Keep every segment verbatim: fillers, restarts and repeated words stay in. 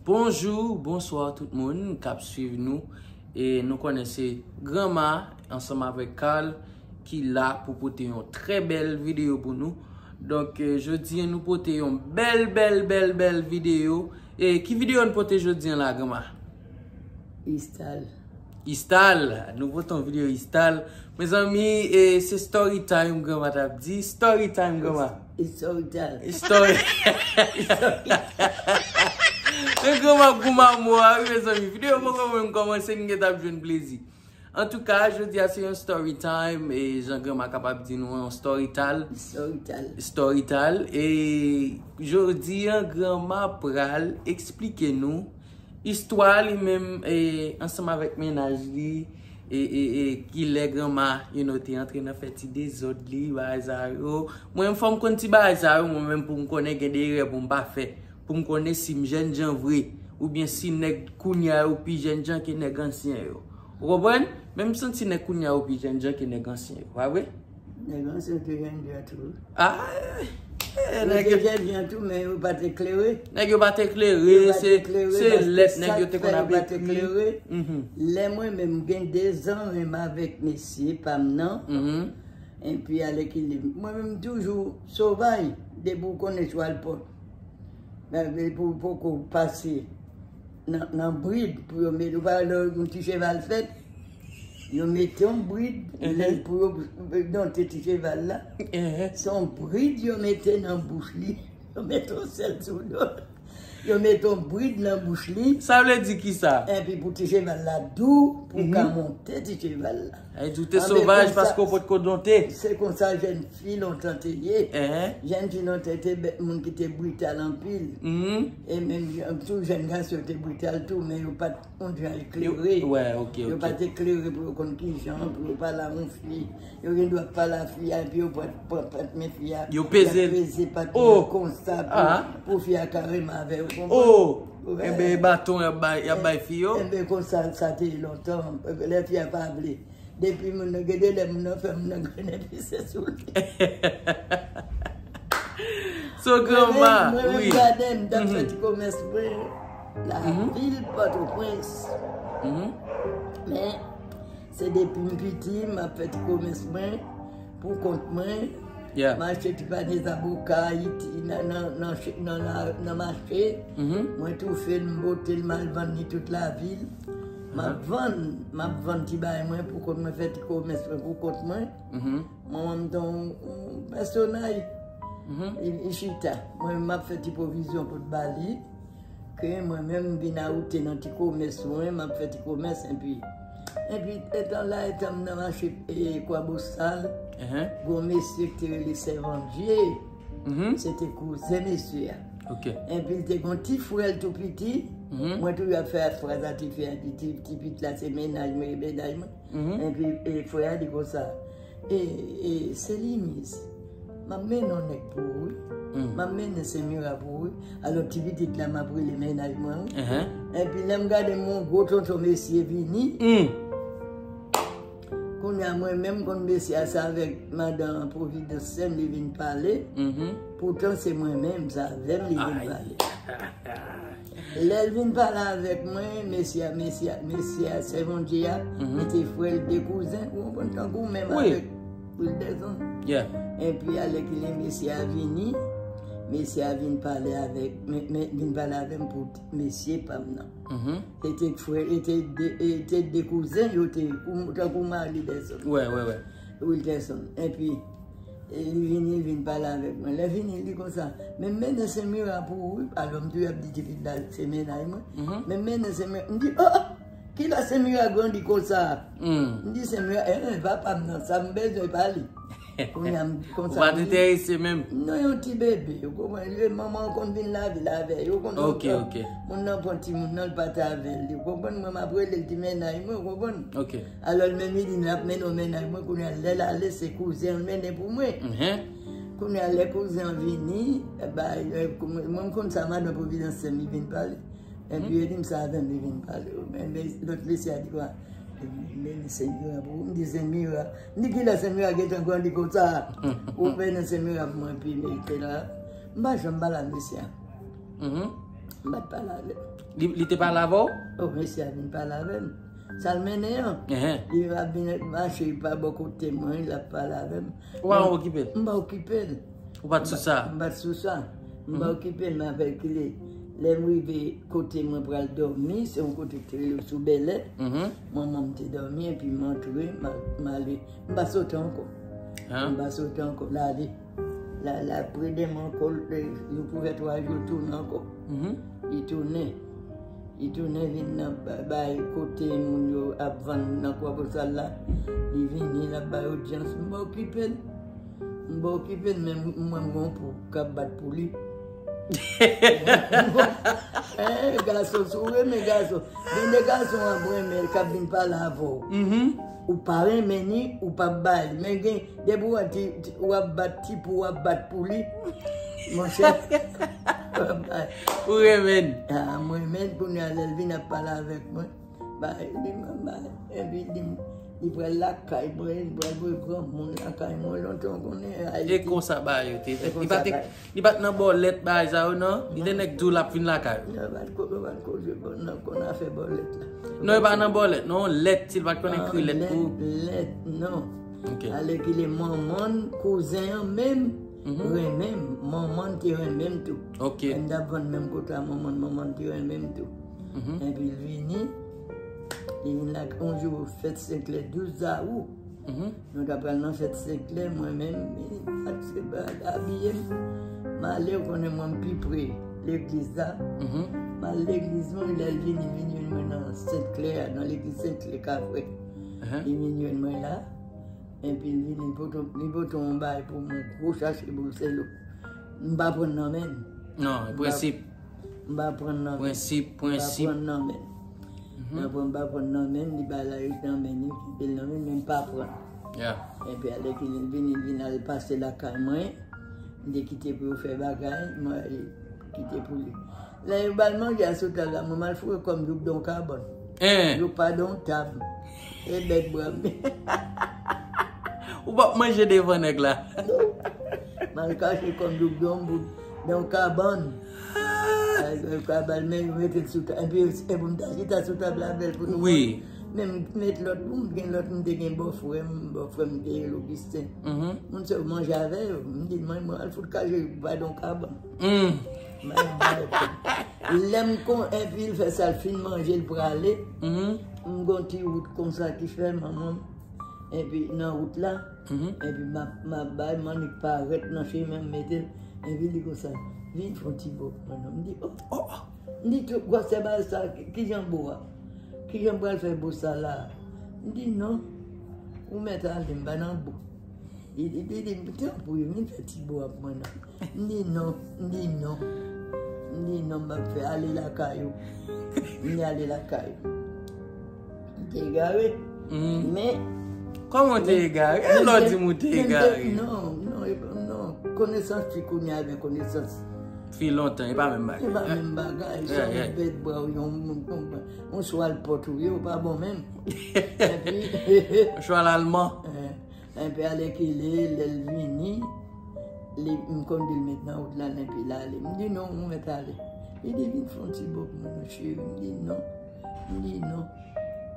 Bonjou, bonswa tout moun k ap swiv nou. E nou konnen se Granma ansanm avèk Carl ki la pou pote yon trè bèl videyo pou nou. Donk, eh, jodi a nou pote yon bèl, bèl, bèl, bèl videyo. E ki videyo nou pote jodi a la, Granma? Istal. Istal. Nou pote yon videyo Istal. Mezanmi, eh, se story time, Granma t ap di. Story time, Granma. Istal. Story. Men Granma gou mamou a, wi, mezanmi. Videyo poko menm kòmanse, nou gentan ap jwenn plezi. Antouka, jodi a se yon story time, e jan Granma kapab di nou, yon story tal. Story tal. Story tal. E jodi a, Granma pral eksplike nou istwa li menm, e ansanm avèk mennaj li, e, e, e kilè Granma, you know, te antre nan fè ti dezòd li, bagay sa yo. Mwen menm fò m konn ti bagay sa yo, mwen menm pou m konnen gen de erè pou m pa fè. Pou m konnen si m jènjan vre, oubyen si nèg kounye a yo pi jènjan ke nèg ansyen yo. Ou konprann? Men m santi nèg kounye a yo pi jènjan ke nèg ansyen yo, pa vre? Nèg ansyen te jènjan tou. Ah, eh, yo nèg te yo jènjan tou, men yo pa te klere. Nèg yo pa te klere, se, se lèt nèg yo te konn ap ekri. Yo pa te klere. Mhm. Lè mwen menm gen dezan, menm avèk mesye pa m nan. Mhm. Epi alèkile, mwen menm toujou sovaj, depi w konnen chwal pòt. Men, men pou poko pase nan, nan brid, pou yo mete, ou pa wè lè yon ti cheval fèt, yo mete yon brid, lè pou yo donte ti cheval la. Se yon brid yo mete nan bouch li, yo mete yon sèl sou do. Yo mete yon brid nan bouch li. Sa vle di ki sa? Epi pou ti cheval la dou, pou ka monte ti cheval la. Sa vle di w te sovaj paske w potko donte. Se konsa jèn fi lontan te ye. Jèn fi lontan te bèt moun ki te brital anpil. E menm jan tou jèn gason yo te brital tou, men yo pa t yon jan eklere. Yo pa t eklere pou yo konn ki jan pou yo pale a yon fi. Yo gen dwa pale a fi a, epi yo pran, pran, pran men fi a. Yo peze l. Y ap peze pat li konsa pou, pou fi a ka renmen avè yo, konprann? Enben, e baton y ap bay, y ap bay fi yo? Enben, konsa sa te ye lontan. Lè fi a pa vle. Depi moun nan, gen de lè moun nan fè moun nan grennen pise sou li. So, Granma, mwen menm, wi. Mwen menm, gade, m t ap fè ti komès mwen. Lavil Pòtoprens. Men, se depi m piti, m ap fè ti komès mwen pou kont mwen. M achte ti panye zaboka Ayiti nan, nan, nan, nan la, nan mache. Mwen toufe l, m bote l, m al vann li tout lavil. M ap vann, m ap vann ti bagay mwen pou kont mwen, fè ti komès mwen pou kont mwen. Manman m te yon, yon pèsonaj. Li, li chita. Mwen, m ap fè ti pwovizyon pou t ba li. Ke mwen menm, m vin awoute nan ti komès mwen, m ap fè ti komès, enpi, enpi, etan la, etan m nan mache, e, Kwabosal, gon mesye ki te rele Sèvandye. Se te kouzen mesye a. Enpi, l te gon ti frè l tou piti. Mwen toujou ap fè fraz a ti frè a, di ti, ti pitit la, se mennaj mwen, e mennaj mwen. Enpi, e, frè a di konsa, E, e, Selinis, m ap mennen yon nèg pou ou, wi. M ap mennen Semira pou ou, wi. Alò, ti pitit la, m ap rele mennaj mwen, wi. Enpi, lè m gade m, yon gwo tonton mesye vini. Kounye a, mwen menm, konn mesye a, se avèk madan Providence, sè m, li vin pale. Poutan, se mwen menm, se avè m li vin pale. Lè l vin pale avèk mwen, mesye a, mesye a, mesye a, sèvandye a, li te frè l de kouzen, ou konprann, tankou menm avèk Wilderson. Enpi, alèkile mesye a vini, mesye a vin pale avèk, men, men, vin pale avè m pou t-, mesye pa m nan. Se te frè, e te de, e te de kouzen, yo te, tankou mari Wilderson. Wilderson. Enpi, E li vini, li vin pale avèk mwen. Lè vini, li konsa, "Men m mennen Semira pou ou, wi." Alò, m toujou ap di ti fi la, "Se mennaj mwen." "Men m mennen Semira." M di, "Oh, oh, kilè Semira grandi konsa?" M di, "Semira, eh, eh, papa m nan, sa m bezwen pa li." Kounye a, m di konsa, ou pa t enterese menm? Non, yon ti bebe, ou konprann? Li, manman an konn vin lavil avè yo, konn lontan. Moun nan pran timoun nan, l pa t avè l, ou konprann? Mwen, m ap rele l ti mennaj mwen, ou konprann? Alò, l menm li di, "N ap mennen w mennaj mwen," kounye a, lè l ale, se kouzen l mennen pou mwen. Kounye a, lè kouzen an vini, e, ba, e, kou-, mwen, mwen, m konn sa, madan Providence, sè m, li vin pale. Enpi, yo di m sa avè m, li vin pale. Men, men, lòt mesye a di kwa? Men, men, Semira pou ou, m di Semira. M di, "Kilè Semira gentan grandi konsa?" Ou mennen Semira pou mwen, pi, men, te la. M pa janm pale a mesye a. M pa t pale avè l. Li, li te pale avè w? Oh, mesye a vin pale avè m. Sa l mennen an. Li ap vin mache pa bò kote mwen, l ap pale avè m. Ou pa okipe l? M pa okipe l. Ou pa t sou sa? M pa t sou sa. M pa okipe l, m avèkile. Lè m rive kote mwen pral dòmi, se yon kote ki te rele sou Bèlè. Manman m te dòmi, epi m antre, m al-, m ale. M pa soti ankò. M pa soti ankò. L ale. La, la, pre de mwen ankò, l, yo pou fè twa jou, l tounen ankò. Li tounen. Li tounen vin nan ba-, bay kote moun yo ap vann nan Kwa Bosal la. Li vini, l ap bay odyans. M pa okipe l. M pa okipe l, men m, mwen, m gon pou k ap bat pou li. Eh, gason, si w renmen gason, gen de gason w ap renmen, l k ap vin pale avè w. Ou pa renmen ni, ou p ap ba li. Men gen, depi w wè ti, ti, w ap bat ti pou, w ap bat pou li. Monchè. Ou renmen. Ah, mwen menm, kounye a, lè l vin ap pale avèk mwen. Ba, li, ba, epi li, li pral lakay mwen, li pral voye granmoun lakay mwen, lontan w konnen, Ayiti. E konsa bagay yo te fèt. Li pa te, li pa t nan bòlèt bagay sa yo, non? Li te nèk di w l ap vin lakay ou. Non, yo pa t ko-, yo pa t koze bò-, nan, konn afè bòlèt la. Non, yo pa nan bòlèt, non, lèt, si l pa t konn ekri lèt pou ou. Lèt, non. Ok. Alèkile manman, kouzen an menm, renmen m. Manman te renmen m tou. Ok. Lè m t ap vann menm kote a manman, manman te renmen m tou. Epi l vini, li vin la yon jou fèt Senklè, douz dawou. Nou t ap pral nan fèt Senklè, mwen menm, li pa t se ba, abiye m. M ale, ou konnen mwen m pi pre legliz la. M al legliz mwen, lè l vini, vini jwenn mwen nan Senklè a, nan legliz Senklè Kafrè. Li vin jwenn mwen la. Epi l vini, li pote, li pote yon bagay pou mwen, gwo chache boul selo. M pa pran nan men l. Non, prensip. M pa pran nan men l. Prensip, prensip. M pa pran nan men l. M pa pran, m pa pran nan men l, li bay la yo nan men li, kite l nan men l, men m pa pran. Epi alèkile l vini, l vin al pase lakay mwen. M te kite pou yo fè bagay, mwen kite pou li. Lè yo ba l manje a sou tab la, mwen m al foure kò m jouk don kabann. Jouk pa don tab. E bèt bra m. Ou p ap manje devan nèg la. Non. M al kache kò m jouk don bout, don kabann. Ay, ay, kabann, men yo mete l sou tab. Epi, epi m ta chita sou tab la avè l pou nou manje. Men m met lòt, m gen lòt, m te gen bòfrè m, bòfrè m te rele Augustin. Moun sa yo manje avè yo. M di, mwen, mwen al fout kache pa don kabann. Lè m kon, epi l fè sa, l fin manje, l prale. M gon ti wout konsa ki fè manman m. Epi nan wout la, epi m ap, m ap bay, m annik parèt nan chemen, m mete l. Epi li konsa, vin fè yon ti bò pou mwen non. M di, oh, oh, oh. M di, tou, gwosè bagay sa, ki, kijan bò a? Kijan m pral fè bò sa la? M di, non, ou mèt ale, m pa nan bò. Li di, li di, tanpri, vin fè ti bò a pou mwen non. M di, non, m di, non. M di, non, m ap fè, ale lakay ou. M di, ale lakay ou. M te egare. Men, kòman w te egare? E lè w di m ou te egare? Non, non, e pa, non. Konesans fi kounye a avèk konesans fi lontan, e pa menm bagay. E pa menm bagay. Se yon bèt bra w, yon moun, yon, yon chwal pòt ou ye, ou pa bon menm. Epi, yon chwal alman. Epi alèkile, lè l vini, li, m konn di l met nan wout la, epi l ale. M di, non, ou mèt ale. Li di, vin fè yon ti bò pou mwen non, cheri. M di, non. M di, non.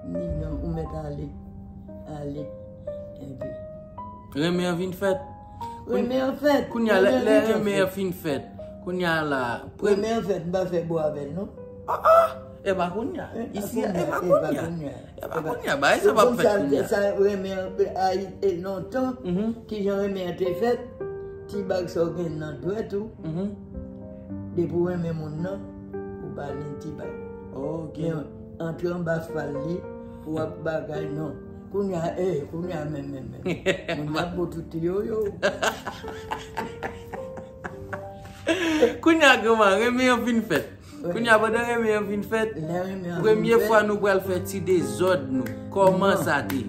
M di, non, ou mèt ale. Ale. Epi renmen an vin fèt. Renmen an fèt. Kounye a, lè, lè renmen an fin fèt. Kounye a la, renmen an fèt, m pa fè bò avè l, non. Ah, ah! E pa kounye a. Isi a, e pa kounye a. E pa kounye a, bagay sa p ap fèt kounye a. Sa renmen an, e lontan, kijan renmen an te fèt, ti bag sa w gen nan dwèt ou, depi w renmen moun nan, ou ba li ti bag. Ok. Men antre anba fal li, pou w ap bagay, non. Kounye a, eh, kounye a, men, men, men. Moun ap bo tout yo, yo. Kounye a, granma, renmen an fin fèt. Kounye a, pandan renmen an fin fèt, premye fwa nou pral fè ti dezòd nou. Kòman sa te ye?